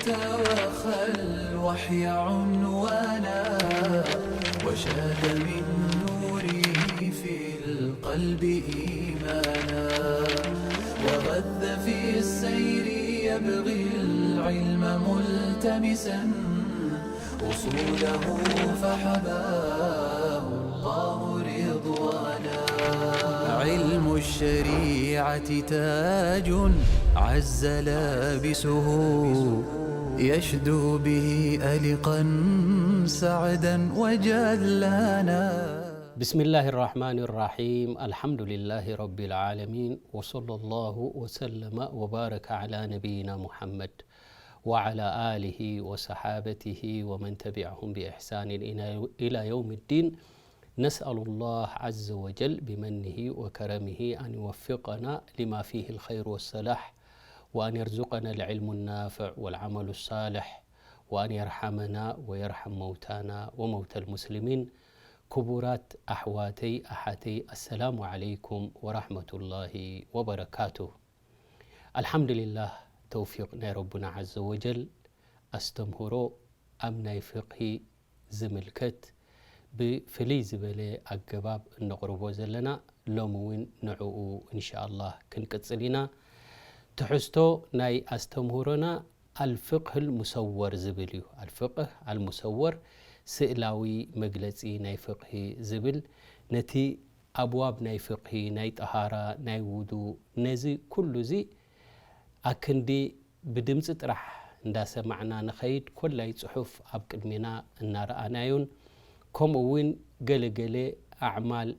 وخى الوحي عنوانا، وشاد من نوره في القلب إيمانا، وغذ في السير يبغي العلم ملتمسا، أصوله فحباه الله رضوانا. علم الشريعة تاج عز لابسه، يشدو به ألقا سعدا وجلانا. بسم الله الرحمن الرحيم. الحمد لله رب العالمين. وصلى الله وسلم وبارك على نبينا محمد وعلى آله وصحابته ومن تبعهم بإحسان إلى يوم الدين. نسأل الله عز وجل بمنه وكرمه أن يوفقنا لما فيه الخير والصلاح، وأن يرزقنا العلم النافع والعمل الصالح، وأن يرحمنا ويرحم موتانا وموتى المسلمين. ክቡራት ኣሕዋተይ ኣሓተይ፣ ኣሰላሙ ዓለይኩም ወራሕመቱላሂ ወበረካቱ። ኣልሓምዱሊላህ፣ ተውፊቕ ናይ ረቡና ዓዘ ወጀል፣ ኣስተምህሮ ኣብ ናይ ፍቕሂ ዝምልከት ብፍልይ ዝበለ ኣገባብ እነቕርቦ ዘለና፣ ሎሚ እውን ንዕኡ እንሻኣላህ ክንቅጽል ኢና። ትሕዝቶ ናይ ኣስተምህሮና ኣልፍቕህ ኣልሙሰወር ዝብል እዩ። ኣልፍቕህ ኣልሙሰወር፣ ስእላዊ መግለጺ ናይ ፍቕሂ ዝብል፣ ነቲ ኣብዋብ ናይ ፍቕሂ፣ ናይ ጠሃራ፣ ናይ ውዱእ፣ ነዚ ኩሉ እዚ ኣክንዲ ብድምጺ ጥራሕ እንዳሰማዕና ንኸይድ፣ ኮላይ ጽሑፍ ኣብ ቅድሜና እናረኣናዮን፣ ከምኡ እውን ገለ ገለ ኣዕማል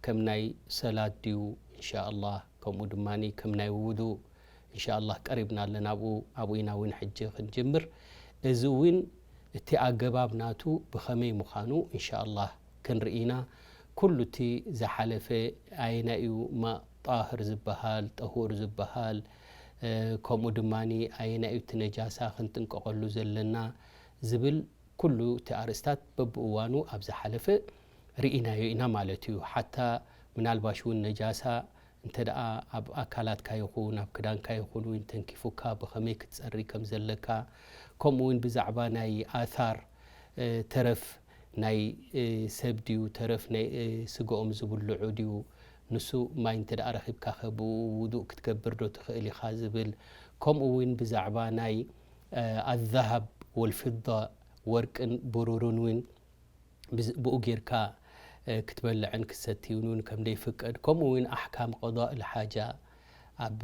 ከም ናይ ሰላት ድዩ፣ እንሻኣላህ፣ ከምኡ ድማ ከም ናይ ውዱእ፣ እንሻኣላህ፣ ቀሪብና ኣለና ኣብኡ፣ ኣብኡ ኢና እውን ሕጂ ክንጅምር። እዚ እውን እቲ ኣገባብ ናቱ ብኸመይ ምዃኑ፣ እንሻኣላህ፣ ክንርኢ ኢና። ኩሉ እቲ ዝሓለፈ ኣየናይ እዩ ማእ ጣህር ዝበሃል፣ ጠሁር ዝበሃል፣ እ፣ ከምኡ ድማ ኣየናይ እዩ እቲ ነጃሳ ክንጥንቀቐሉ ዘለና ዝብል ኩሉ እቲ ኣርእስታት በብእዋኑ ኣብ ዝሓለፈ ርኢናዮ ኢና ማለት እዩ። ሓታ ምናልባሽ እውን ነጃሳ እንተ ደኣ ኣብ ኣካላትካ ይኹን ኣብ ክዳንካ ይኹን እውን ተንኪፉካ ብኸመይ ክትጸሪ ከም ዘለካ፣ ከምኡ እውን ብዛዕባ ናይ ኣታር፣ እ፣ ተረፍ ናይ፣ እ፣ ሰብ ድዩ፣ ተረፍ ናይ፣ እ፣ ስግኦም ዝብልዑ ድዩ፣ ንሱ ማይ እንተ ደኣ ረኺብካ ኸ ብኡ ውዱእ ክትገብር ዶ ትኽእል ኢኻ ዝብል፣ ከምኡ እውን ብዛዕባ ናይ፣ እ፣ ኣዛሃብ ወልፊዳ፣ ወርቅን ብሩርን እውን ብዝ-፣ ብኡ ጌርካ፣ እ፣ ክትበልዕን ክትሰትይን እውን ከም ዘይፍቀድ፣ ከምኡ እውን ኣሕካም ቀዳእ ልሓጃ፣ ኣብ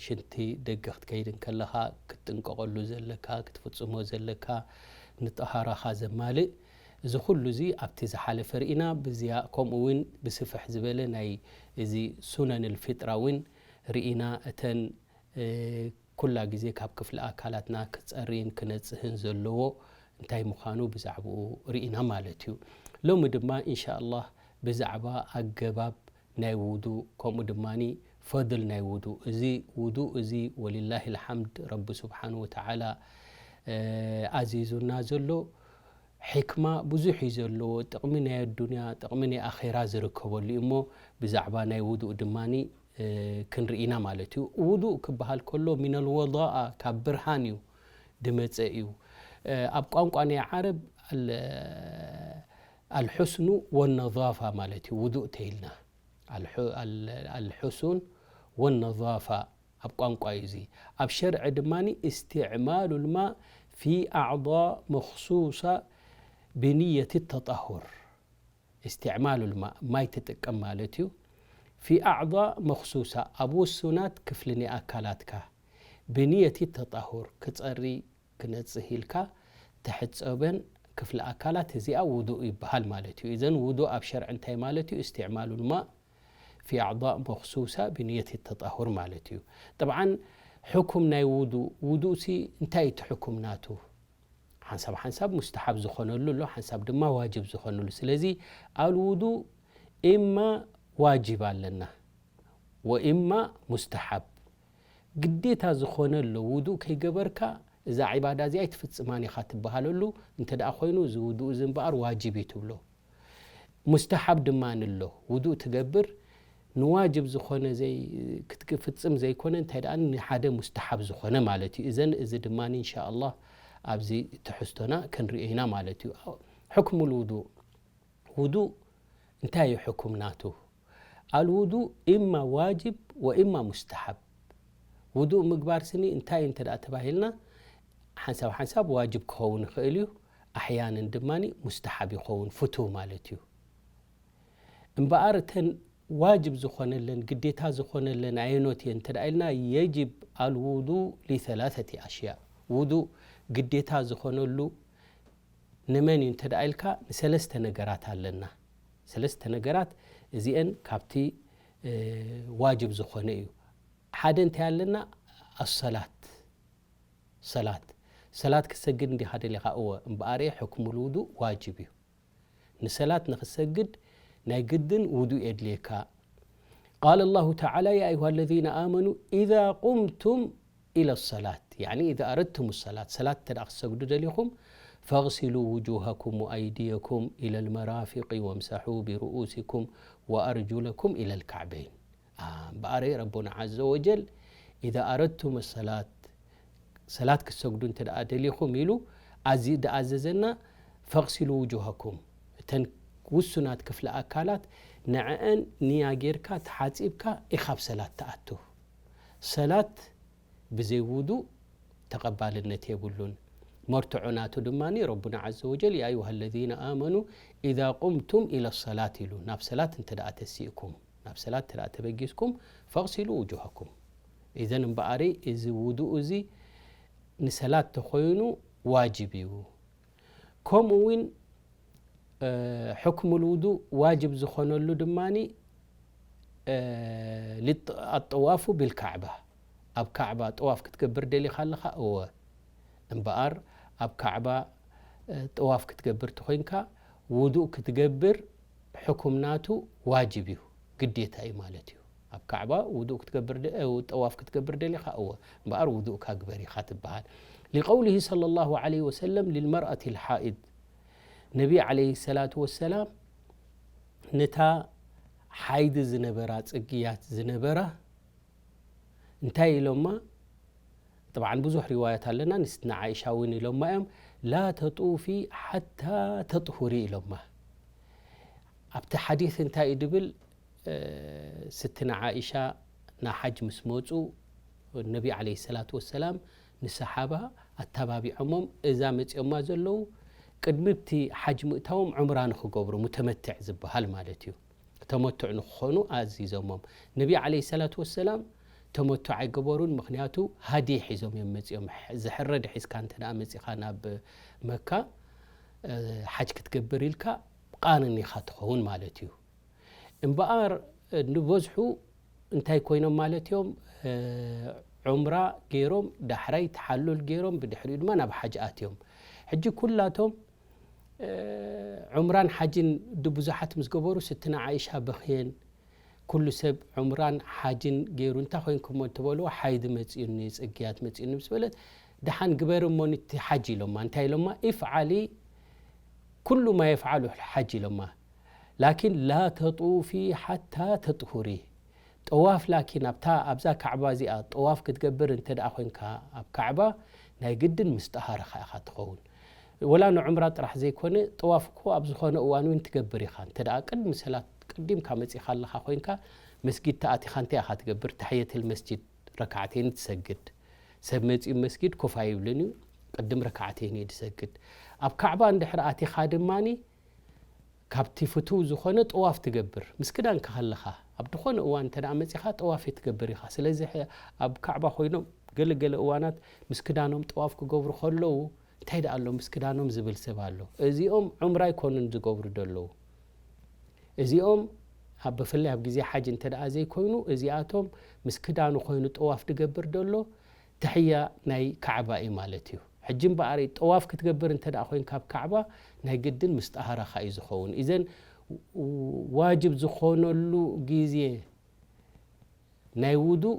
ሽንቲ ደገ ክትከይድ እንከለኻ ክትጥንቀቐሉ ዘለካ፣ ክትፍጽሞ ዘለካ፣ ንጠሃራኻ ዘማልእ፣ እዚ ኩሉ እዚ ኣብቲ ዝሓለፈ ርኢና። ብዝያ-፣ ከምኡ እውን ብስፍሕ ዝበለ ናይ እዚ ሱነን ልፊጥራ እውን ርኢና። እተን፣ እ፣ ኩላ ግዜ ካብ ክፍሊ ኣካላትና ክጸርይን ክነጽህን ዘለዎ እንታይ ምዃኑ ብዛዕባኡ ርኢና ማለት እዩ። ሎሚ ድማ ኢንሻኣላህ ብዛዕባ ኣገባብ ናይ ውዱእ፣ ከምኡ ድማ ፈድል ናይ ውዱእ፣ እዚ ውዱእ እዚ ወሊላሂ ልሓምድ ረቢ ስብሓን ወተዓላ፣ እ፣ ኣዚዙና ዘሎ፣ ሕክማ ብዙሕ እዩ ዘለዎ። ጥቕሚ ናይ ኣዱንያ፣ ጥቕሚ ናይ ኣኼራ ዝርከበሉ እዩ እሞ፣ ብዛዕባ ናይ ውዱእ ድማ፣ እ፣ ክንርኢና ማለት እዩ። ውዱእ ክበሃል ከሎ ሚነል ወዳኣ፣ ካብ ብርሃን እዩ ድመጸ እዩ። እ፣ ኣብ ቋንቋ ናይ ዓረብ ኣል-፣ ኣልሑስኑ ወነዛፋ ማለት እዩ። ውዱእ ተይልና ኣልሑ-፣ ኣል-፣ ኣልሑሱን ወነዛፋ ኣብ ቋንቋ እዩ እዚ። ኣብ ሸርዒ ድማ እስትዕማሉ ልማእ ፊ ኣዕዳ መኽሱሳ ብንየት ተጣሁር። እስትዕማሉ ልማእ፣ ማይ ትጥቀም ማለት እዩ። ፊ ኣዕዳ መኽሱሳ፣ ኣብ ውሱናት ክፍሊ ናይ ኣካላትካ ብንየት ተጣሁር፣ ክጸሪ ክነጽህ ኢልካ ትሕጸበን ክፍሊ ኣካላት እዚኣ ውዱእ ይበሃል ማለት እዩ። እዘን ውዱእ ኣብ ሸርዒ እንታይ ማለት እዩ? እስትዕማሉ ልማእ ፊ ኣዕዳእ መኽሱሳ ብንየት ተጣሁር ማለት እዩ። ጠብዓን ሕኩም ናይ ውዱእ፣ ውዱእ ሲ እንታይ እቲ ሕኩም ናቱ? ሓንሳብ ሓንሳብ ሙስተሓብ ዝኾነሉ ኣሎ፣ ሓንሳብ ድማ ዋጅብ ዝኾነሉ። ስለዚ ኣልውዱእ ኢማ ዋጅብ ኣለና ወኢማ ሙስተሓብ። ግዴታ ዝኾነ ኣሎ፣ ውዱእ ከይገበርካ እዛ ዒባዳ እዚኣ ኣይትፍጽማን ኢኻ ትበሃለሉ እንተ ደኣ ኮይኑ፣ እዚ ውዱእ እዚ እምበኣር ዋጅብ እዩ ትብሎ። ሙስተሓብ ድማ ኣሎ፣ ውዱእ ትገብር፣ ንዋጅብ ዝኾነ ዘይ ክትፍጽም ዘይኮነ፣ እንታይ ደኣ ንሓደ ሙስተሓብ ዝኾነ ማለት እዩ። እዘን እዚ ድማ ኢንሻ ኣላህ ኣብዚ ትሕዝቶና ክንርእዮ ኢና ማለት እዩ። ሕክሙል ውዱእ፣ ውዱእ እንታይ እዩ ሕኩም ናቱ? ኣልውዱእ ኢማ ዋጅብ ወኢማ ሙስተሓብ። ውዱእ ምግባር ስኒ እንታይ እዩ እንተ ደኣ ተባሂልና፣ ሓንሳብ ሓንሳብ ዋጅብ ክኸውን ይኽእል እዩ፣ ኣሕያንን ድማ ሙስተሓብ ይኸውን፣ ፍቱው ማለት እዩ። እምበኣር እተን ዋጅብ ዝኾነለን ግዴታ ዝኾነለን ኣየኖት እየን እንተ ደኣ ኢልና፣ የጅብ ኣልውዱእ ሊሰላሰቲ ኣሽያእ፣ ውዱእ ግዴታ ዝኾነሉ ንመን እዩ እንተ ደኣ ኢልካ፣ ንሰለስተ ነገራት ኣለና። ሰለስተ ነገራት እዚአን ካብቲ፣ እ፣ ዋጅብ ዝኾነ እዩ። ሓደ እንታይ ኣለና? ኣሰላት። ሰላት። ሰላት ክትሰግድ እንዲኻ ደሊኻ? እወ። እምበኣር ሕክሙል ውዱእ ዋጅብ እዩ። ንሰላት ንኽትሰግድ ናይ ግድን ውዱእ የድልየካ። ቃለ ላሁ ተዓላ፣ ያ ኣዩሃ ለዚነ ኣመኑ ኢዛ ቁምቱም ኢለ ሰላት፣ ያዕኒ ኢዛ ኣረድቱም ሰላት፣ ሰላት እንተ ደኣ ክትሰግዱ ደሊኹም፣ ፈግሲሉ ውጁሃኩም ወኣይድየኩም ኢለ ልመራፊቂ ወምሰሑ ብርኡሲኩም ወኣርጁለኩም ኢለ ልካዕበይን። አ፣ እምበኣር ረቡና ዓዘ ወጀል፣ ኢዛ ኣረድቱም ሰላት፣ ሰላት ክትሰግዱ እንተ ደኣ ደሊኹም ኢሉ ኣዚ-፣ ዝኣዘዘና፣ ፈግሲሉ ውጁሃኩም፣ እተን ውሱናት ክፍሊ ኣካላት ንዕአን ንያ ጌርካ ተሓጺብካ ኢኻ ኣብ ሰላት ትኣቱ። ሰላት ብዘይ ውዱእ ተቐባልነት የብሉን። መርትዖ ናቱ ድማ ረቡና ዓዘ ወጀል፣ ያ ኣዩሃ ለዚነ ኣመኑ ኢዛ ቁምቱም ኢለ ሰላት ኢሉ፣ ናብ ሰላት እንተ ደኣ ተሲእኩም፣ ናብ ሰላት እንተ ደኣ ተበጊስኩም፣ ፈግሲሉ ውጁሃኩም። ኢዘን እምበኣር እዚ ውዱእ እዚ ንሰላት ተኾይኑ ዋጅብ እዩ። ከምኡ እውን፣ እ፣ ሕክሙል ውዱእ ዋጅብ ዝኾነሉ ድማ፣ እ፣ ሊጥ-፣ ኣጠዋፉ ቢልካዕባ፣ ኣብ ካዕባ ጠዋፍ ክትገብር ደሊኻ ኣለኻ? እወ። እምበኣር ኣብ ካዕባ፣ እ፣ ጠዋፍ ክትገብር ተኾይንካ፣ ውዱእ ክትገብር ሕኩም ናቱ ዋጅብ እዩ፣ ግዴታ እዩ ማለት እዩ። ኣብ ካዕባ ውዱእ ክትገብር ደ-፣ እ፣ ጠዋፍ ክትገብር ደሊኻ? እወ። እምበኣር ውዱእካ ግበር ኢኻ ትበሃል። ሊቀውሊሂ ሰለላሁ ዐለይሂ ወሰለም ሊልመርኣቲ ልሓኢድ፣ ነቢ ዐለይሂ ሰላቱ ወሰላም ነታ ሓይድ ዝነበራ፣ ጽግያት ዝነበራ እንታይ ኢሎማ? ጠብዓን ብዙሕ ሪዋያት ኣለና፣ ንስትና ዓኢሻ እውን ኢሎማ እዮም፣ ላ ተጡፊ ሓታ ተጥሁሪ ኢሎማ። ኣብቲ ሓዲስ እንታይ እዩ ድብል? እ፣ ስትና ዓኢሻ ናብ ሓጅ ምስ መጹ፣ ነቢ ዓለይሂ ሰላቱ ወሰላም ንሰሓባ ኣተባቢዖሞም፣ እዛ መጺኦማ ዘለዉ ቅድሚ እቲ ሓጅ ምእታዎም ዑምራ ንኽገብሩ፣ ሙተመትዕ ዝበሃል ማለት እዩ። ተመቱዕ ንክኾኑ ኣዚዞሞም። ነቢ ዓለይሂ ሰላቱ ወሰላም ተመቱዕ ኣይገበሩን፣ ምኽንያቱ ሃዲ ሒዞም እዮም መጺኦም። ሕ-፣ ዝሕረድ ሒዝካ እንተ ደኣ መጺኻ ናብ መካ፣ እ፣ ሓጅ ክትገብር ኢልካ ቃንን ኢኻ ትኸውን ማለት እዩ። እምበኣር፣ እ፣ ንበዝሑ እንታይ ኮይኖም ማለት እዮም? እ፣ ዑምራ ገይሮም፣ ዳሕራይ ተሓሉል ገይሮም፣ ብድሕሪኡ ድማ ናብ ሓጅ ኣትዮም። ሕጂ ኩላቶም፣ እ፣ ዑምራን ሓጅን ድብዙሓት ምስ ገበሩ፣ ስትና ዓይሻ በኽየን፣ ኩሉ ሰብ ዑምራን ሓጅን ገይሩ፣ እንታይ ኮይንኩሞ እንተበልዎ፣ ሓይድ መጺኡኒ፣ ጽግያት መጺኡኒ ምስ በለት፣ ደሓን ግበሪ እሞ ንቲ ሓጅ ኢሎማ። እንታይ ኢሎማ? ኢፍዓሊ ኩሉ ማ የፍዓሉ ሓጅ ኢሎማ። ላኪን ላ ተጡፊ ሓታ ተጥሁሪ። ጠዋፍ ላኪን ኣብታ፣ ኣብዛ ካዕባ እዚኣ ጠዋፍ ክትገብር እንተ ደኣ ኮይንካ፣ ኣብ ካዕባ ናይ ግድን ምስ ጠሃርኻ ኢኻ ትኸውን። ወላ ንዑምራ ጥራሕ ዘይኮነ፣ ጠዋፍ እኮ ኣብ ዝኾነ እዋን እውን ትገብር ኢኻ። እንተ ደኣ ቅድሚ ሰላት ቀዲምካ መጺኻ ኣለኻ ኮይንካ፣ መስጊድ ተኣቲኻ እንታይ ኢኻ ትገብር? ተሕየተል መስጂድ ረክዓተይን ትሰግድ። ሰብ መጺኡ መስጊድ ኮፍ ኣይብልን እዩ፣ ቅድም ረክዓተይን እዩ ዝሰግድ። ኣብ ካዕባ እንድሕር ኣቲኻ ድማኒ፣ ካብቲ ፍቱው ዝኾነ ጠዋፍ ትገብር። ምስ ክዳንካ ከለኻ፣ ኣብ ዝኾነ እዋን እንተ ደኣ መጺኻ፣ ጠዋፍ ትገብር ኢኻ። ስለዚ፣ ሕ-፣ ኣብ ካዕባ ኮይኖም፣ ገለ ገለ እዋናት ምስ ክዳኖም ጠዋፍ ክገብሩ ከለዉ፣ እንታይ ደኣ ኣሎ ምስ ክዳኖም ዝብል ሰብ ኣሎ። እዚኦም ዑምራ ኣይኮኑን ዝገብሩ ዘለዉ። እዚኦም፣ ኣብ፣ ብፍላይ ኣብ ግዜ ሓጅ እንተ ደኣ ዘይኮይኑ፣ እዚኣቶም ምስ ክዳኑ ኮይኑ ጠዋፍ ዝገብር ዘሎ፣ ተሕያ ናይ ካዕባ እዩ ማለት እዩ። ሕጂ እምበኣር፣ ጠዋፍ ክትገብር እንተ ደኣ ኮይንካ ኣብ ካዕባ፣ ናይ ግድን ምስ ጠሃራኻ እዩ ዝኸውን። ኢዘን፣ ዋጅብ ዝኾነሉ ግዜ ናይ ውዱእ፣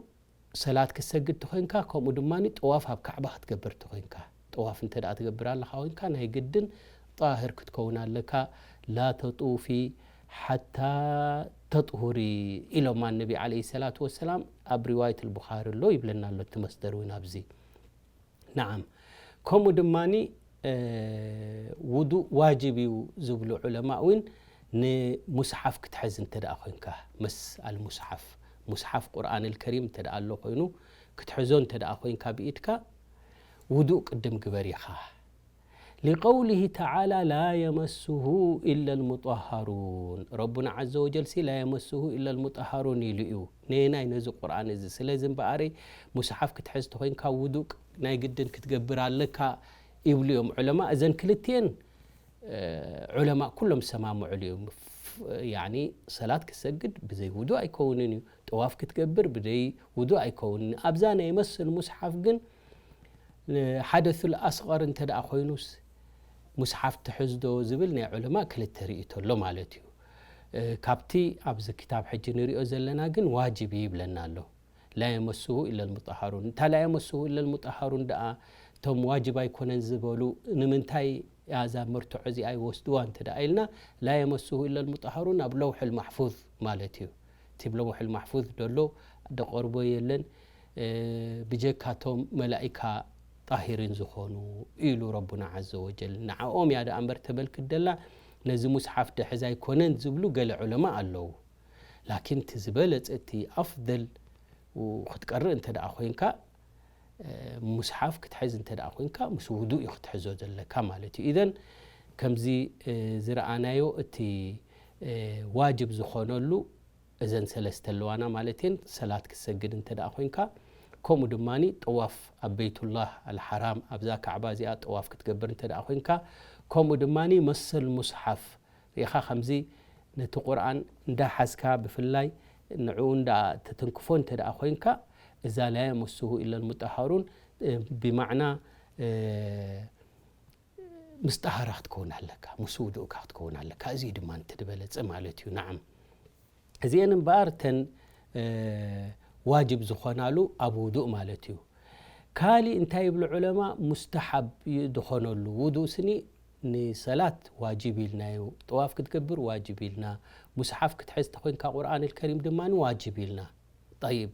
ሰላት ክትሰግድ ተኾይንካ፣ ከምኡ ድማ ጠዋፍ ኣብ ካዕባ ክትገብር ተኾይንካ፣ ጠዋፍ እንተ ደኣ ትገብር ኣለኻ ኮይንካ፣ ናይ ግድን ጣህር ክትከውን ኣለካ። ላ ተጡፊ ሓታ ተጥሁሪ ኢሎማ ነቢ ዓለይሂ ሰላቱ ወሰላም። ኣብ ሪዋየት ኣልቡኻሪ ኣሎ ይብለና ኣሎ እቲ መስደር እውን ኣብዚ። ነዓም። ከምኡ ድማኒ፣ እ፣ ውዱእ ዋጅብ እዩ ዝብሉ ዑለማ እውን ንሙስሓፍ ክትሕዝ እንተ ደኣ ኮይንካ፣ መስ ኣልሙስሓፍ፣ ሙስሓፍ ቁርኣን ኣልከሪም እንተ ደኣ ኣሎ ኮይኑ፣ ክትሕዞ እንተ ደኣ ኮይንካ ብኢድካ፣ ውዱእ ቅድም ግበር ኢኻ። ሊቀውሊሂ ተዓላ ላ የመስሁ ኢላ ልሙጠሃሩን። ረቡና ዓዘ ወጀል ሲ ላ የመስሁ ኢላ ልሙጠሃሩን ኢሉ እዩ። ነየናይ ነዚ ቁርኣን እዚ። ስለዚ እምበኣሪ ሙስሓፍ ክትሕዝ ተኾይንካ ውዱእ ናይ ግድን ክትገብር ኣለካ ይብሉ እዮም ዑለማ። እዘን ክልትኤን፣ እ፣ ዑለማ ኩሎም ዝሰማምዑሉ እዮም። ፍ-፣ ያኒ ሰላት ክትሰግድ ብዘይ ውዱእ ኣይከውንን እዩ። ጠዋፍ ክትገብር ብዘይ ውዱእ ኣይከውንን። ኣብዛ ናይ መስል ሙስሓፍ ግን፣ እ፣ ሓደሱል ኣስቐር እንተ ደኣ ኮይኑስ ሙስሓፍ ትሕዝ ዶ ዝብል ናይ ዑለማ ክልተ ርእይቶ ኣሎ ማለት እዩ። እ፣ ካብቲ ኣብዚ ክታብ ሕጂ ንሪኦ ዘለና ግን ዋጅብ እዩ ይብለና ኣሎ። ላ የመስሁ ኢላ ልሙጠሃሩን። እታ ላ የመስሁ ኢላ ልሙጠሃሩን ደኣ እቶም ዋጅብ ኣይኮነን ዝበሉ ንምንታይ እያ እዛ መርትዖ እዚኣ ይወስድዋ እንተ ደኣ ኢልና፣ ላ የመስሁ ኢላ ልሙጠሃሩን ኣብ ለውሑል ማሕፉዝ ማለት እዩ። እቲ ለውሑል ማሕፉዝ ደሎ ደቐርቦ የለን። እ፣ ብጀካቶም መላኢካ ጣሂሪን ዝኾኑ ኢሉ ረቡና ዓዘ ወጀል። ንዓኦም እያ ደኣ እምበር ተመልክት ደላ፣ ነዚ ሙስሓፍ ድሕዝ ኣይኮነን ዝብሉ ገለ ዑለማ ኣለዉ። ላኪን እቲ ዝበለጸ፣ እቲ ኣፍደል ክትቀርእ እንተ ደኣ ኮይንካ፣ እ፣ ሙስሓፍ ክትሕዝ እንተ ደኣ ኮይንካ፣ ምስ ውዱእ እዩ ክትሕዞ ዘለካ ማለት እዩ። ኢዘን ከምዚ፣ እ፣ ዝረኣናዮ እቲ፣ እ፣ ዋጅብ ዝኾነሉ እዘን ሰለስተ ኣለዋና ማለት እየን። ሰላት ክትሰግድ እንተ ደኣ ኮይንካ፣ ከምኡ ድማኒ ጠዋፍ ኣብ በይቱላህ ኣልሓራም፣ ኣብዛ ካዕባ እዚኣ ጠዋፍ ክትገብር እንተ ደኣ ኮይንካ፣ ከምኡ ድማኒ መሰል ሙስሓፍ ርኢኻ፣ ከምዚ ነቲ ቁርኣን እንዳሓዝካ፣ ብፍላይ ንዕኡ እንዳ ተትንክፎ እንተ ደኣ ኮይንካ፣ እዛ ላ የመስሁ ኢላ ልሙጠሃሩን፣ እ፣ ብማዕና፣ እ፣ ምስ ጠሃራ ክትከውን ኣለካ፣ ምስ ውዱእካ ክትከውን ኣለካ። እዚ ድማ እንተ ዝበለጸ ማለት እዩ። ነዓም። እዚአን እምበኣር ተን፣ እ፣ ዋጅብ ዝኾናሉ ኣብ ውዱእ ማለት እዩ። ካሊእ እንታይ ይብሉ ዑለማ? ሙስተሓብ ዩ-፣ ዝኾነሉ ውዱእ ስኒ ንሰላት ዋጅብ ኢልናዮ፣ ጠዋፍ ክትገብር ዋጅብ ኢልና፣ ሙስሓፍ ክትሕዝ ተኾይንካ ቁርኣን ኣልከሪም ድማ ዋጅብ ኢልና። ጠይብ፣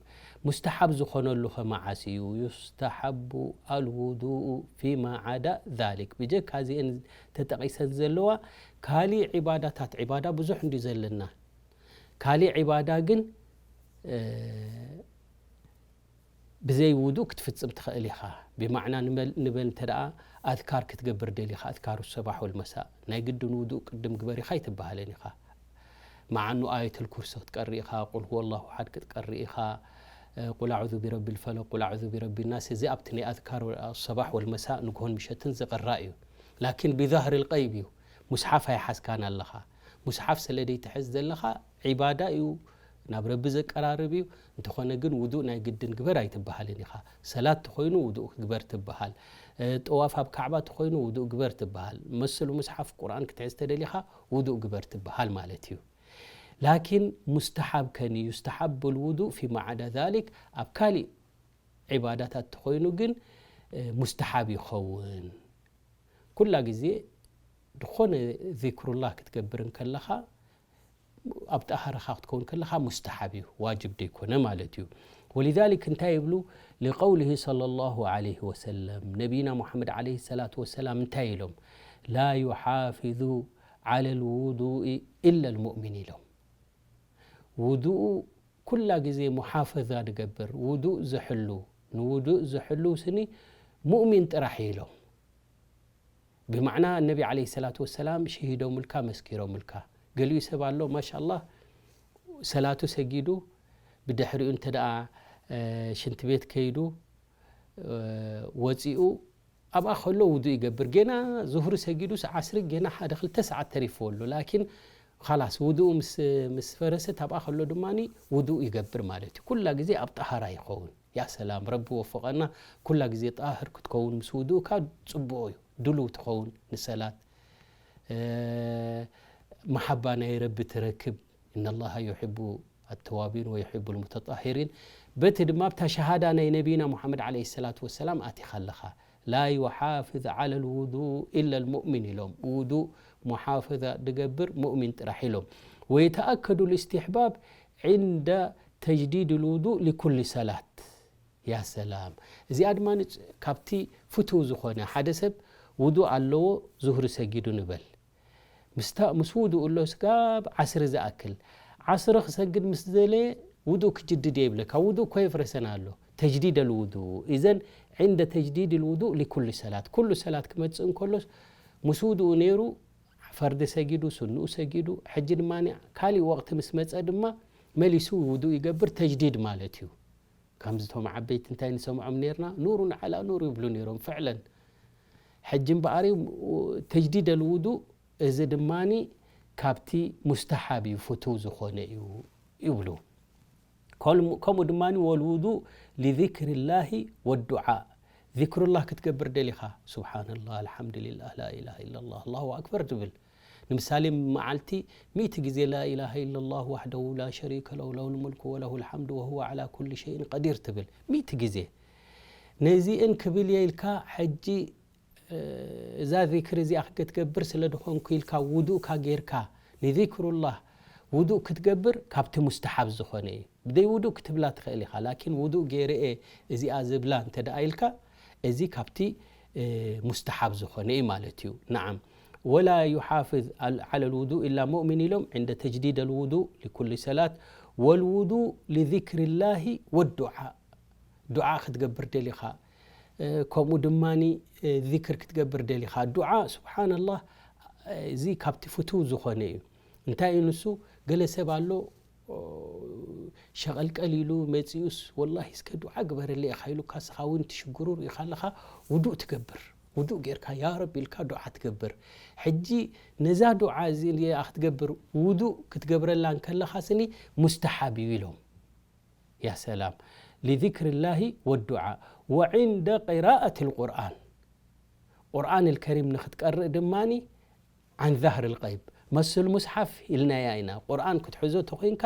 ሙስተሓብ ዝኾነሉ ኸ መዓስ እዩ? ዩስተሓቡ ኣልውዱኡ ፊማ ዓዳ ዛሊክ። ብጀካ እዚአን ተጠቒሰን ዘለዋ ካሊእ ዒባዳታት፣ ዒባዳ ብዙሕ እንድዩ ዘለና። ካሊእ ዒባዳ ግን፣ እ፣ ብዘይ ውዱእ ክትፍጽም ትኽእል ኢኻ። ብማዕና ንበል፣ ንበል እንተ ደኣ ኣዝካር ክትገብር ደሊኻ፣ ኣዝካሩ ሰባሕ ወልመሳእ፣ ናይ ግድን ውዱእ ቅድም ግበር ኢኻ ኣይትበሃልን ኢኻ። መዓኑ ኣየተል ኩርሲ ክትቀሪ ኢኻ፣ ቁል ሁወ ኣላሁ ኣሓድ ክትቀሪ ኢኻ፣ እ፣ ቁል ኣዑዙ ቢረቢል ፈለቅ፣ ቁል ኣዑዙ ቢረቢ ናስ፣ እዚ ኣብቲ ናይ ኣዝካር ሰባሕ ወልመሳእ፣ ንግሆን ምሸትን ዝቕራ እዩ። ላኪን ቢዛህሪል ቀይብ እዩ። ሙስሓፍ ኣይሓዝካን ኣለኻ። ሙስሓፍ ስለ ደይትሕዝ ዘለኻ ዒባዳ እዩ፣ ናብ ረቢ ዘቀራርብ እዩ። እንተኾነ ግን ውዱእ ናይ ግድን ግበር ኣይትበሃልን ኢኻ። ሰላት ተኾይኑ ውዱእ ግበር ትበሃል። እ፣ ጠዋፍ ኣብ ካዕባ ተኾይኑ ውዱእ ግበር ትበሃል። መስል ሙስሓፍ ቁርኣን ክትሕዝ ተደሊኻ ውዱእ ግበር ትበሃል ማለት እዩ። ላኪን ሙስተሓብ ከን እዩ፣ ዩስተሓብ ልውዱእ ፊማ ዓዳ ዛሊክ፣ ኣብ ካሊእ ዒባዳታት ተኾይኑ ግን፣ እ፣ ሙስተሓብ ይኸውን። ኩላ ግዜ ዝኾነ ዚክሩላህ ክትገብር እንከለኻ፣ ኣብ ጠሃራኻ ክትከውን ከለኻ ሙስተሓብ እዩ፣ ዋጅብ ደይኮነ ማለት እዩ። ወሊዛሊክ እንታይ ይብሉ? ሊቀውሊሂ ሰለላሁ ዐለይሂ ወሰለም፣ ነቢይና ሙሓመድ ዐለይሂ ሰላቱ ወሰላም እንታይ ኢሎም? ላ ዩሓፊዙ ዐለ ልውዱኢ ኢላ ልሙእሚን ኢሎም። ውዱኡ ኩላ ግዜ ሙሓፈዛ ዝገብር፣ ውዱእ ዝሕሉ፣ ንውዱእ ዝሕሉ ስኒ ሙእሚን ጥራሕ እዩ ኢሎም። ብማዕና ነቢ ዐለይሂ ሰላቱ ወሰላም ሽሂዶምልካ፣ መስኪሮምልካ። ገሊኡ ሰብ ኣሎ፣ ማሻላህ፣ ሰላቱ ሰጊዱ፣ ብድሕሪኡ እንተ ደኣ፣ እ፣ ሽንቲ ቤት ከይዱ፣ እ፣ ወፂኡ፣ ኣብኣ ከሎ ውዱእ ይገብር። ጌና ዙህሪ ሰጊዱስ ዓስሪ ጌና ሓደ ክልተ ሰዓት ተሪፍዎ ኣሎ። ላኪን ኻላስ ውዱኡ ምስ፣ ምስ ፈረሰት ኣብኣ ከሎ ድማኒ ውዱእ ይገብር ማለት እዩ። ኩላ ግዜ ኣብ ጠሃራ ይኸውን። ያ ሰላም፣ ረቢ ወፈቐና። ኩላ ግዜ ጣህር ክትከውን ምስ ውዱእካ ጽቡቕ እዩ። ድሉው ትኸውን ንሰላት። እ፣ መሓባ ናይ ረቢ ትረክብ። ኢነላሃ ዩሒቡ ኣተዋቢን ወዩሒቡ ልሙተጣሂሪን። በቲ ድማ ኣብታ ሸሃዳ ናይ ነቢና ሙሓመድ ዓለይሂ ሰላቱ ወሰላም ኣቲኻ ኣለኻ። ላ ዩሓፍዝ ዓለ ልውዱእ ኢላ ልሙእሚን ኢሎም። ውዱእ ሙሓፈዛ ድገብር ሙእሚን ጥራሕ ኢሎም። ويتأكد الاستحباب عند تجديد الوضوء لكل صلاة. يا سلام. እዚኣ ድማ ካብቲ ፍቱው ዝኾነ ሓደ ሰብ ውዱእ ኣለዎ፣ ዙህሪ ሰጊዱ ንበል። ምስታ-፣ ምስ ውዱእ ኣሎ ስጋብ ዓስሪ ዝኣክል። ዓስሪ ክሰግድ ምስ ደለየ ውዱእ ክጅድድ እየ ይብለካ። ውዱእ እኮ የፍረሰና ኣሎ። ተጅዲድ ኣልውዱእ። ኢዘን ዕንደ ተጅዲድ ልውዱእ ሊኩል ሰላት። ኩሉ ሰላት ክመጽእ እንከሎስ ምስ ውዱኡ ነይሩ ፈርዲ ሰጊዱ፣ ሱንኡ ሰጊዱ፣ ሕጂ ድማ ካሊእ ወቕቲ ምስ መጸ ድማ መሊሱ ውዱእ ይገብር፣ ተጅዲድ ማለት እዩ። ከምዚ እቶም ዓበይቲ እንታይ ንሰምዖም ነይርና? ኑሩን ዓላ ኑር ይብሉ ነይሮም ፍዕለን። ሕጂ እምበኣር ተጅዲድ ኣልውዱእ እዚ ድማ ካብቲ ሙስተሓብ እዩ፣ ፍቱው ዝኾነ እዩ ይብሉ። ከምኡ ድማ ወልውዱእ ሊዚክሪላሂ ወዱዓ። ዚክሩላህ ክትገብር ደሊኻ፣ ሱብሓነላህ፣ ኣልሓምዱሊላህ፣ ላኢላሃ ኢለላህ፣ ኣላሁ ኣክበር ትብል። ንምሳሌ መዓልቲ ሚእቲ ግዜ ላኢላሃ ኢለላህ ዋሕደሁ ላ ሸሪከ ለሁ ለሁል ሙልኩ ወለሁል ሓምዱ ወሁወ ዓላ ኩሊ ሸይን ቀዲር ትብል። ሚእቲ ግዜ። ነዚእን ክብል እየ ኢልካ ሕጂ እዛ ዚክር እዚኣ ክትገብር ስለ ድኾንኩ ኢልካ ውዱእካ ጌርካ ንዚክሩላህ ውዱእ ክትገብር ካብቲ ሙስተሓብ ዝኾነ እዩ። ብደይ ውዱእ ክትብላ ትኽእል ኢኻ፣ ላኪን ውዱእ ጌረ እየ እዚኣ ዝብላ እንተ ደኣ ኢልካ፣ እዚ ካብቲ፣ እ፣ ሙስተሓብ ዝኾነ እዩ ማለት እዩ። ነዓም። ወላ ዩሓፍዝ ኣል-፣ ዓለ ልውዱእ ኢላ ሙእሚን ኢሎም ዕንደ ተጅዲድ ኣልውዱእ ሊኩል ሰላት ወልውዱእ ሊዚክሪላሂ ወዱዓ። ዱዓ ክትገብር ደሊኻ፣ እ፣ ከምኡ ድማኒ፣ እ፣ ዚክር ክትገብር ደሊኻ። ዱዓ፣ ሱብሓነላህ፣ እዚ ካብቲ ፍቱው ዝኾነ እዩ። እንታይ እዩ ንሱ? ገለ ሰብ ኣሎ፣ ኦ፣ ሸቐልቀል ኢሉ መጺኡስ፣ "ወላሂ እስከ ዱዓ ግበረለይ" ኢኻ ኢሉካ፣ ንስኻ እውን ትሽግሩ ርኢኻ ኣለኻ፣ ውዱእ ትገብር። ውዱእ ጌርካ፣ "ያ ረቢ" ኢልካ ዱዓ ትገብር። ሕጂ ነዛ ዱዓ እዚኣ ክትገብር፣ ውዱእ ክትገብረላ እንከለኻ ስኒ ሙስተሓብ እዩ ኢሎም። ያ ሰላም። ሊዚክሪላሂ ወዱዓ ወዕንደ ቂራአት ልቁርኣን። ቁርኣን ልከሪም ንክትቀርእ ድማኒ ዓን ዛህር ልቀይብ። መስል ሙስሓፍ ኢልናያ ኢና። ቁርኣን ክትሕዞ ተኾይንካ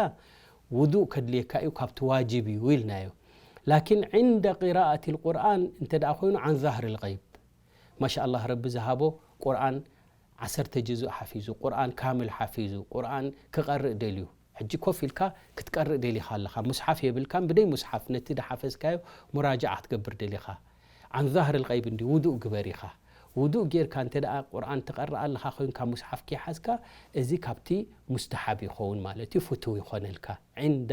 ውዱእ ከድልየካ እዩ፣ ካብቲ ዋጅብ እዩ ኢልናዮ። ላኪን ዕንደ ቂራአት ልቁርኣን እንተ ደኣ ኮይኑ ዓን ዛህር ልቀይብ። ማሻ ኣላህ ረቢ ዝሃቦ ቁርኣን ዓሰርተ ጅዙእ ሓፊዙ፣ ቁርኣን ካምል ሓፊዙ፣ ቁርኣን ክቐርእ ደልዩ። ሕጂ ኮፍ ኢልካ ክትቀርእ ደሊኻ ኣለኻ። ሙስሓፍ የብልካን፣ ብደይ ሙስሓፍ ነቲ ድሓፈዝካዮ ሙራጃዓ ክትገብር ደሊኻ። ዓን ዛህር ልቀይብ እንዲ ውዱእ ግበር ኢኻ። ውዱእ ጌርካ እንተ ደኣ ቁርኣን ትቐርእ ኣለኻ ኮይንካ ሙስሓፍ ከይሓዝካ፣ እዚ ካብቲ ሙስተሓብ ይኸውን ማለት እዩ፣ ፍቱው ይኾነልካ። ዕንደ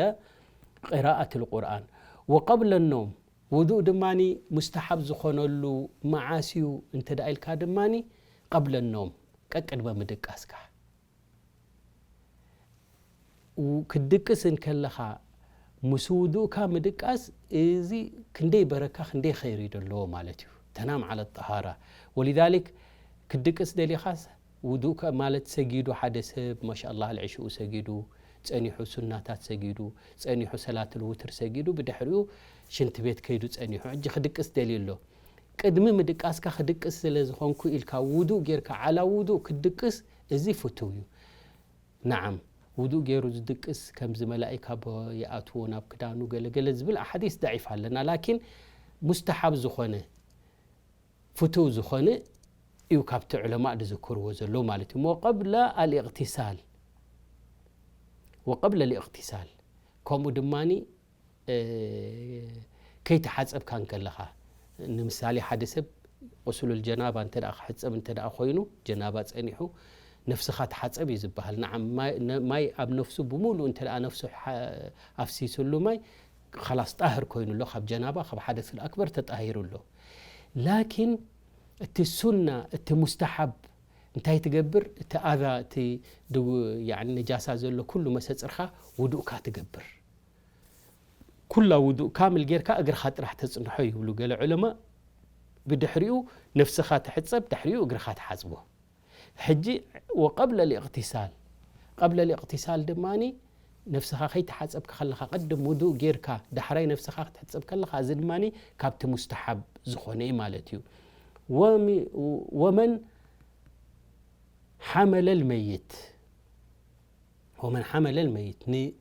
ቂራኣት ልቁርኣን ወቀብለ ኖም፣ ውዱእ ድማኒ ሙስተሓብ ዝኾነሉ መዓስ እዩ እንተ ደኣ ኢልካ ድማኒ ቀብለ ኖም፣ ቀቅድመ ምድቃስካ። ው-፣ ክትድቅስ እንከለኻ ምስ ውዱእካ ምድቃስ፣ እዚ ክንደይ በረካ፣ ክንደይ ኸይሪ ዘለዎ ማለት እዩ። ተናም ዓለ ጠሃራ። ወሊዛሊክ ክትድቅስ ደሊኻስ ውዱእ ከ-፣ ማለት ሰጊዱ ሓደ ሰብ፣ ማሻኣላህ፣ ልዕሽኡ ሰጊዱ፣ ጸኒሑ ሱናታት ሰጊዱ፣ ጸኒሑ ሰላትል ውትር ሰጊዱ፣ ብድሕሪኡ ሽንቲ ቤት ከይዱ ጸኒሑ፣ ሕጂ ክድቅስ ደልዩ ኣሎ። ቅድሚ ምድቃስካ ክድቅስ ስለ ዝኾንኩ ኢልካ ውዱእ ጌርካ ዓላ ውዱእ ክትድቅስ፣ እዚ ፍቱው እዩ። ነዓም፣ ውዱእ ጌሩ ዝድቅስ ከምዚ መላኢካ ብ-፣ ይኣትዎ ናብ ክዳኑ ገለ ገለ ዝብል ኣሓዲስ ደዒፍ ኣለና። ላኪን ሙስተሓብ ዝኾነ፣ ፍቱው ዝኾነ እዩ ካብቲ ዑለማእ ዝዝክርዎ ዘለዉ ማለት እዩ። ወቀብለ ኣልእቕትሳል፣ ወቀብለ ኣልእቕትሳል፣ ከምኡ ድማኒ፣ እ፣ ከይተሓጸብካ እንከለኻ፣ ንምሳሌ ሓደ ሰብ ቁሱሉል ጀናባ እንተ ደኣ ክሕጸብ እንተ ደኣ ኮይኑ፣ ጀናባ ጸኒሑ፣ ነፍስኻ ተሓጸብ እዩ ዝበሃል። ነዓም፣ ማይ፣ ነ-፣ ማይ ኣብ ነፍሱ ብምሉእ እንተ ደኣ ነፍሱ ሓ-፣ ኣፍሲስሉ ማይ፣ ኸላስ ጣህር ኮይኑ ኣሎ፣ ካብ ጀናባ፣ ካብ ሓደስል ኣክበር ተጣሂሩ ኣሎ። ላኪን እቲ ሱና፣ እቲ ሙስተሓብ እንታይ ትገብር? እቲ ኣዛ፣ እቲ ድው-፣ ያዕኒ ነጃሳ ዘሎ ኩሉ መሰጽርኻ ውዱእካ ትገብር። ኩላ ውዱእ ካምል ጌርካ እግርኻ ጥራሕ ተጽንሖ ይብሉ ገለ ዑለማ። ብድሕሪኡ ነፍስኻ ትሕጸብ፣ ድሕሪኡ እግርኻ ትሓጽቦ። ሕጂ ወቀብለ ልእቕትሳል፣ ቀብለ ልእቕትሳል ድማኒ ነፍስኻ ከይተሓጸብካ ከለኻ፣ ቅድም ውዱእ ጌርካ ዳሕራይ ነፍስኻ ክትሕጸብ ከለኻ፣ እዚ ድማኒ ካብቲ ሙስተሓብ ዝኾነ እዩ ማለት እዩ። ወሚ-፣ ወመን ሓመለል መይት፣ ወመን ሓመለል መይት፣ ን-፣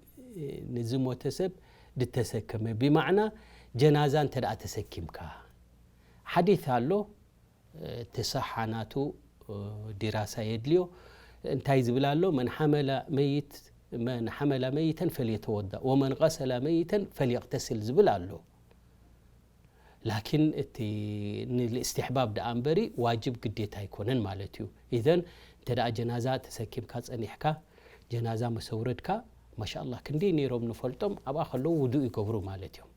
ንዝሞተ ሰብ ድተሰከመ፣ ብማዕና ጀናዛ እንተ ደኣ ተሰኪምካ። ሓዲት ኣሎ፣ እቲ ሰሓ ናቱ ዲራሳ የድልዮ። እንታይ ዝብል ኣሎ? መን ሓመለ መይት መን ሓመላ መይተን ፈልየተወዳእ ወመን ቀሰላ መይተን ፈልየቅተስል ዝብል ኣሎ። ላኪን እቲ ንልእስትሕባብ ደኣ እምበሪ ዋጅብ ግዴታ ኣይኮነን ማለት እዩ። ኢዘን እንተ ደኣ ጀናዛ ተሰኪምካ ጸኒሕካ ጀናዛ መሰውረድካ ማሻኣላ ክንደይ ነይሮም ንፈልጦም ኣብኣ ከለዉ ውዱእ ይገብሩ ማለት እዮም።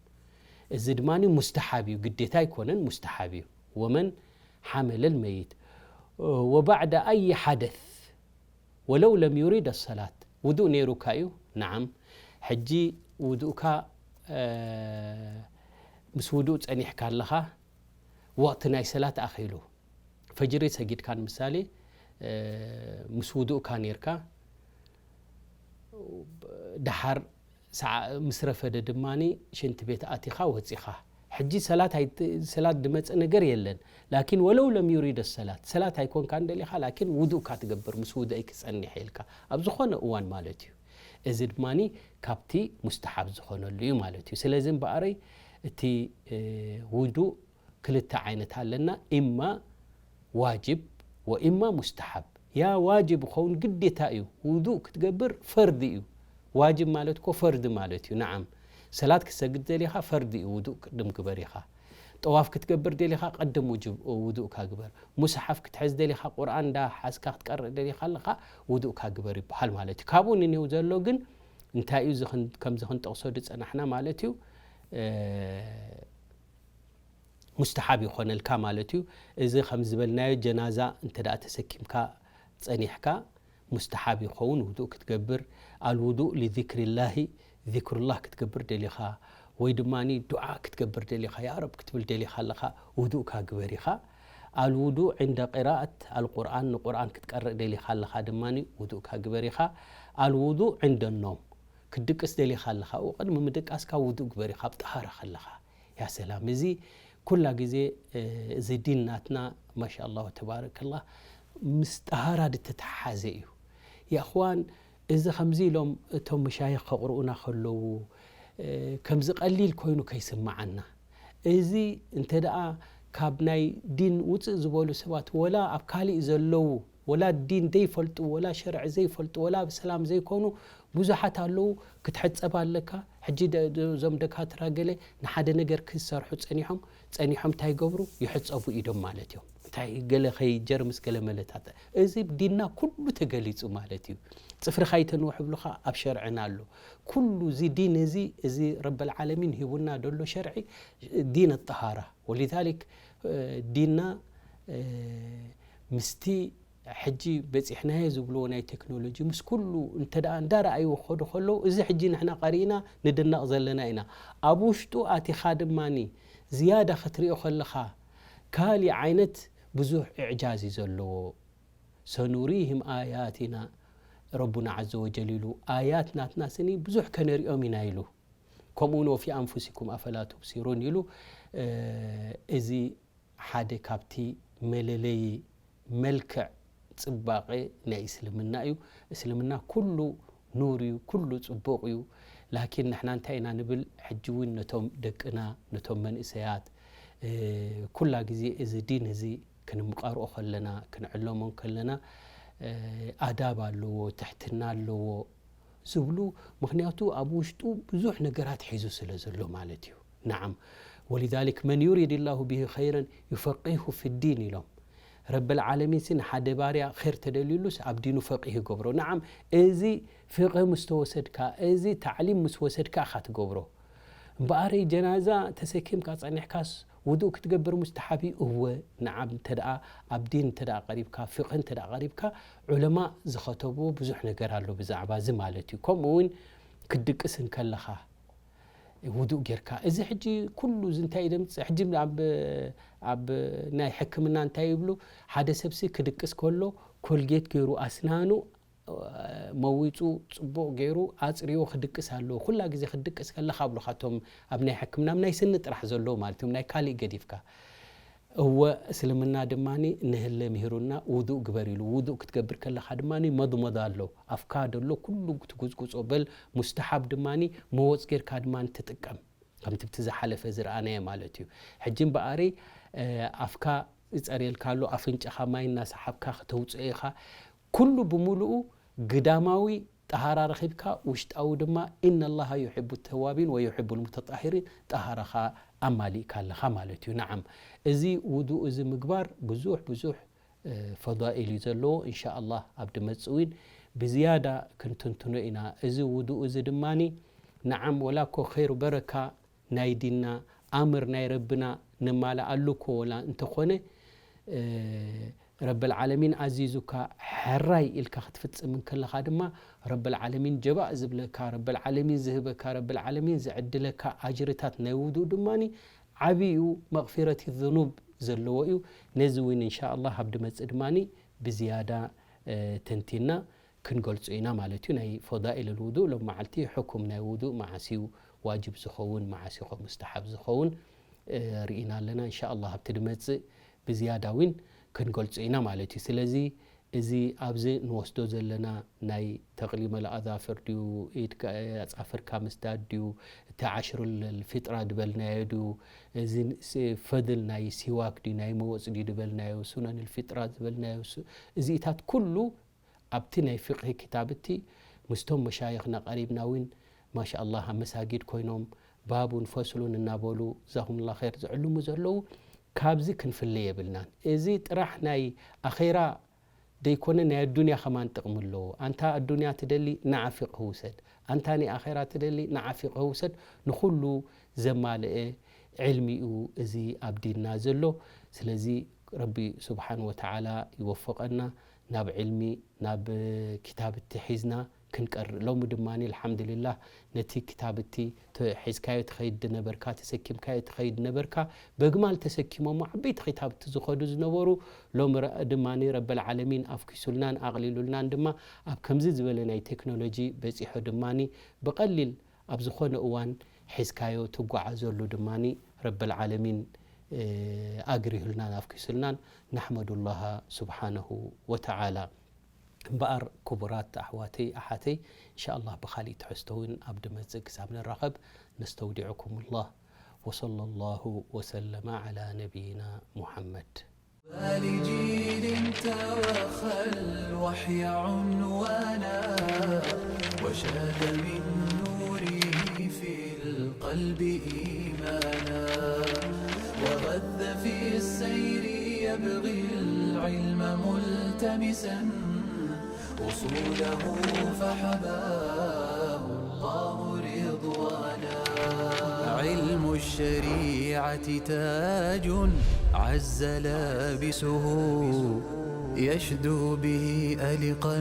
እዚ ድማ ሙስተሓብ እዩ፣ ግዴታ ኣይኮነን፣ ሙስተሓብ እዩ። ወመን ሓመለል መይት ወባዕደ ኣይ ሓደት ወለው ለም ዩሪድ ኣሰላት ውዱእ ነይሩካ እዩ። ነዓም ሕጂ ውዱእካ ምስ ውዱእ ጸኒሕካ ኣለኻ ወቕቲ ናይ ሰላት ኣኺሉ ፈጅሪ ሰጊድካ ንምሳሌ ምስ ውዱእካ ነይርካ ደሓር ምስ ረፈደ ድማ ሽንቲ ቤት ኣቲኻ ወፂኻ ሕጂ ሰላት ዝመፀ ነገር የለን። ላኪን ወለው ለም ዩሪድ ሰላት ሰላት ኣይኮንካ እንደሊኻ ላኪን ውዱእካ ትገብር ምስ ውዱእይ ክፀኒሕ ኢልካ ኣብ ዝኾነ እዋን ማለት እዩ። እዚ ድማ ካብቲ ሙስተሓብ ዝኾነሉ እዩ ማለት እዩ። ስለዚ እምበኣረይ እቲ ውዱእ ክልተ ዓይነት ኣለና። ኢማ ዋጅብ ወኢማ ሙስተሓብ። ያ ዋጅብ ኸውን ግዴታ እዩ። ውዱእ ክትገብር ፈርዲ እዩ። ዋጅብ ማለት እኮ ፈርዲ ማለት እዩ። ነዓም ሰላት ክትሰግድ ደሊኻ ፈርዲ እዩ። ውዱእ ቅድም ግበር ኢኻ። ጠዋፍ ክትገብር ደሊኻ ቅድም ውዱእካ ግበር። ሙስሓፍ ክትሕዝ ደሊኻ ቁርኣን እንዳ ሓዝካ ክትቀርእ ደሊኻ ኣለኻ ውዱእካ ግበር ይበሃል ማለት እዩ። ካብኡ ንኔው ዘሎ ግን እንታይ እዩ ከምዚ ክንጠቕሶ ዝፀናሕና ማለት እዩ። ሙስተሓብ ይኾነልካ ማለት እዩ። እዚ ከም ዝበልናዮ ጀናዛ እንተ ደኣ ተሰኪምካ ጸኒሕካ ሙስተሓብ ይኸውን ውዱእ ክትገብር። ኣልውዱእ ሊዚክሪላሂ ዚክሩላህ ክትገብር ደሊኻ ወይ ድማ ዱዓ ክትገብር ደሊኻ ያ ረብ ክትብል ደሊኻ ኣለኻ ውዱእካ ግበር ኢኻ። ኣልውዱእ ዕንደ ቅራኣት ኣልቁርኣን ንቁርኣን ክትቀርእ ደሊኻ ኣለኻ ድማ ውዱእካ ግበር ኢኻ። ኣልውዱእ ዕንደ ኖም ክትድቅስ ደሊኻ ኣለኻ ቅድሚ ምድቃስካ ውዱእ ግበር ኢኻ ኣብ ጠሃራ ከለኻ። ያ ሰላም እዚ ኩላ ግዜ እዚ ዲን ናትና ማሻ ኣላሁ ተባረከላ ምስ ጠሃራ ዝተተሓሓዘ እዩ። የእኽዋን እዚ ከምዚ ኢሎም እቶም መሻይኽ ከቕርኡና ከለዉ ከምዚ ቀሊል ኮይኑ ከይስምዓና። እዚ እንተ ደኣ ካብ ናይ ዲን ውፅእ ዝበሉ ሰባት ወላ ኣብ ካሊእ ዘለዉ ወላ ዲን ዘይፈልጡ ወላ ሸርዒ ዘይፈልጡ ወላ ብሰላም ዘይኮኑ ብዙሓት ኣለዉ። ክትሕፀብ ኣለካ። ሕጂ እዞም ደካትራ ገለ ንሓደ ነገር ክሰርሑ ፀኒሖም ፀኒሖም እንታይ ይገብሩ ይሕፀቡ ኢዶም ማለት እዮም። እንታይ ገለ ከይጀርምስ ገለ መለታት እዚ ዲንና ኩሉ ተገሊፁ ማለት እዩ። ፅፍርኻ ይተንውሕ ብሉኻ ኣብ ሸርዕና ኣሎ። ኩሉ እዚ ዲን እዚ እዚ ረበል ዓለሚን ሂቡና ደሎ ሸርዒ ዲን ኣጠሃራ ወሊዛሊክ ዲንና ምስቲ ሕጂ በፂሕናዮ ዝብልዎ ናይ ቴክኖሎጂ ምስ ኩሉ እንተ ደኣ እንዳረኣይዎ ክኸዱ ከለዉ እዚ ሕጂ ንሕና ቀሪእና ንድነቕ ዘለና ኢና። ኣብ ውሽጡ ኣቲኻ ድማ ዝያዳ ክትሪኦ ከለኻ ካሊእ ዓይነት ብዙሕ እዕጃዝ እዩ ዘለዎ። ሰኑሪህም ኣያቲና ረቡና ዓዘ ወጀል ኢሉ ኣያት ናትና ስኒ ብዙሕ ከነሪኦም ኢና ኢሉ። ከምኡ እውን ወፊ ኣንፉሲኩም ኣፈላ ቱብሲሩን ኢሉ። እዚ ሓደ ካብቲ መለለዪ መልክዕ ፅባቐ ናይ እስልምና እዩ። እስልምና ኩሉ ኑር እዩ፣ ኩሉ ፅቡቕ እዩ። ላኪን ንሕና እንታይ ኢና ንብል? ሕጂ እውን ነቶም ደቅና ነቶም መንእሰያት ኩላ ግዜ እዚ ዲን እዚ ክንምቐርኦ ከለና ክንዕለሞ ከለና ኣዳብ ኣለዎ፣ ትሕትና ኣለዎ። ዝብሉ ምክንያቱ ኣብ ውሽጡ ብዙሕ ነገራት ሒዙ ስለ ዘሎ ማለት እዩ። ነዓም ወሊዛሊክ መን ዩሪድ ላሁ ብሂ ኸይረን ዩፈቂሁ ፊዲን ኢሎም። ረብል ዓለሚን ሲ ንሓደ ባርያ ኸይር ተደልዩሉስ ኣብ ዲኑ ፈቂህ ይገብሮ። ነዓም እዚ ፍቅህ ምስ ተወሰድካ እዚ ታዕሊም ምስ ወሰድካ ኢኻ ትገብሮ። እምበኣረይ ጀናዛ ተሰኪምካ ጸኒሕካስ ውዱእ ክትገብር ሙስተሓብ እዩ? እወ። ነዓም እንተ ደኣ ኣብ ዲን እንተ ደኣ ቀሪብካ፣ ፊቕህ እንተ ደኣ ቀሪብካ፣ ዑለማ ዝኸተብዎ ብዙሕ ነገር ኣሎ ብዛዕባ እዚ ማለት እዩ። ከምኡ እውን ክትድቅስ እንከለኻ ውዱእ ጌርካ፣ እዚ ሕጂ ኩሉ እዚ እንታይ እዩ ደምጽእ? ሕጂ ኣብ ኣብ ናይ ሕክምና እንታይ ይብሉ? ሓደ ሰብሲ ክድቅስ ከሎ ኮልጌት ገይሩ ኣስናኑ መዊጹ ጽቡቕ ገይሩ ኣጽርዮ ክድቅስ ኣለዎ። ኩላ ግዜ ክትድቅስ ከለኻ ኣብሉኻ እቶም ኣብ ናይ ሕክምና ኣብ ናይ ስኒ ጥራሕ ዘለዉ ማለት እዮም። ናይ ካሊእ ገዲፍካ። እወ እስልምና ድማ ንህለ ምሂሩና ውዱእ ግበር ኢሉ። ውዱእ ክትገብር ከለኻ ድማ መድመዳ ኣሎ። ኣፍካ ደሎ ኩሉ ትጉጽጉጾ በል ሙስተሓብ ድማ መወጽ ጌርካ ድማ ትጥቀም። ከምቲ ብቲ ዝሓለፈ ዝረኣናዮ ማለት እዩ። ሕጂ እምበኣሪ ኣፍካ ይጸርየልካ ኣሎ፣ ኣፍንጫኻ ማይ እናሰሓብካ ክተውፅኦ ኢኻ። ኩሉ ብምሉኡ ግዳማዊ ጠሃራ ረኺብካ ውሽጣዊ ድማ ኢነ ላሃ ዩሒቡ ተዋቢን ወዩሒቡ ልሙተጣሂሪን ጠሃራኻ ኣማሊእካ ኣለኻ ማለት እዩ። ነዓም፣ እዚ ውዱእ እዚ ምግባር ብዙሕ ብዙሕ ፈዳኢል እዩ ዘለዎ። እንሻ ኣላህ ኣብ ድመጽእ እውን ብዝያዳ ክንትንትኖ ኢና። እዚ ውዱእ እዚ ድማኒ ነዓም ወላ እኮ ኸይሩ በረካ ናይ ዲንና ኣምር ናይ ረብና ነማልኣሉ እኮ ወላ እንተኾነ ረብል ዓለሚን ኣዚዙካ ሕራይ ኢልካ ክትፍጽም እንከለኻ ድማ ረብል ዓለሚን ጀባእ ዝብለካ ረብል ዓለሚን ዝህበካ ረብል ዓለሚን ዝዕድለካ ኣጅርታት ናይ ውዱእ ድማኒ ዓብዩ መቕፊረት ዝኑብ ዘለዎ እዩ። ነዚ እውን እንሻ ኣላህ ኣብ ድመጽእ ድማኒ ብዝያዳ ተንቲና ክንገልጾ ኢና ማለት እዩ። ናይ ፈዳኢል ውዱእ ሎም መዓልቲ ሕኩም ናይ ውዱእ መዓስ እዩ ዋጅብ ዝኸውን መዓስ እዩ ሙስተሓብ ዝኸውን ርኢና ኣለና። እንሻ ኣላህ ኣብቲ ድመጽእ ብዝያዳ እውን ክንገልጾ ኢና ማለት እዩ። ስለዚ እዚ ኣብዚ ንወስዶ ዘለና ናይ ተቕሊመል ኣዛፍር ድዩ፣ ኢድ ኣጻፍርካ ምስዳድ ድዩ፣ እቲ ዓሽሩል ፊጥራ ድበልናዮ ድዩ፣ እዚ ፈድል ናይ ሲዋክ ድዩ፣ ናይ መወጽ ድዩ ድበልናዮ፣ ሱነን ፊጥራ ዝበልናዮ እዚኢታት ኩሉ ኣብቲ ናይ ፍቅሂ ክታብ እቲ ምስቶም መሻይኽና ቀሪብና እውን ማሻ ኣላህ ኣብ መሳጊድ ኮይኖም ባቡን ፈስሉን እናበሉ ዛኹምላ ኸይር ዝዕልሙ ዘለዉ ካብዚ ክንፍለ የብልናን። እዚ ጥራሕ ናይ ኣኼራ ደይኮነ ናይ ኣዱንያ ከማን ጥቕሚ ኣለዎ። ኣንታ ኣዱንያ ትደሊ ንዓ ፊቅህ ውሰድ፣ ኣንታ ናይ ኣኼራ ትደሊ ንዓ ፊቅህ ውሰድ። ንኹሉ ዘማልአ ዕልሚ እዩ እዚ ኣብ ዲንና ዘሎ። ስለዚ ረቢ ስብሓን ወተዓላ ይወፍቐና ናብ ዕልሚ ናብ ክታብቲ ሒዝና ክንቀርእ። ሎሚ ድማ ኣልሓምዱሊላህ ነቲ ክታብቲ ተ- ሒዝካዮ ትኸይድ ነበርካ ተሰኪምካዮ ትኸይድ ነበርካ በግማል ተሰኪሞሞ ዓበይቲ ክታብቲ ዝኸዱ ዝነበሩ ሎሚ ረ- ድማ ረበል ዓለሚን ኣፍኪሱልናን ኣቕሊሉልናን ድማ ኣብ ከምዚ ዝበለ ናይ ቴክኖሎጂ በፂሑ ድማ ብቐሊል ኣብ ዝኾነ እዋን ሒዝካዮ ትጓዓዘሉ ድማ ረበል ዓለሚን ኣግሪሁልናን ኣፍኪሱልናን ናሕመዱላሃ ስብሓነሁ ወተዓላ። እምበኣር ክቡራት ኣሕዋተይ ኣሓተይ እንሻ ኣላህ ብኻሊእ ትሕዝቶ እውን ኣብ ድመፅእ ክሳብ ንራኸብ ነስተውዲዕኩም ላህ ወሰለ ላሁ ወሰለመ ዓላ ነቢይና ሙሓመድ። لجيل توخى الوحي عنوانا وشاد من نوره في القلب إيمانا وغذ في السير يبغي العلم ملتمسا أصوله فحباه الله رضوانا. علم الشريعة تاج عز لابسه يشدو به ألقا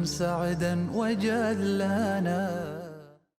سعدا وجلانا.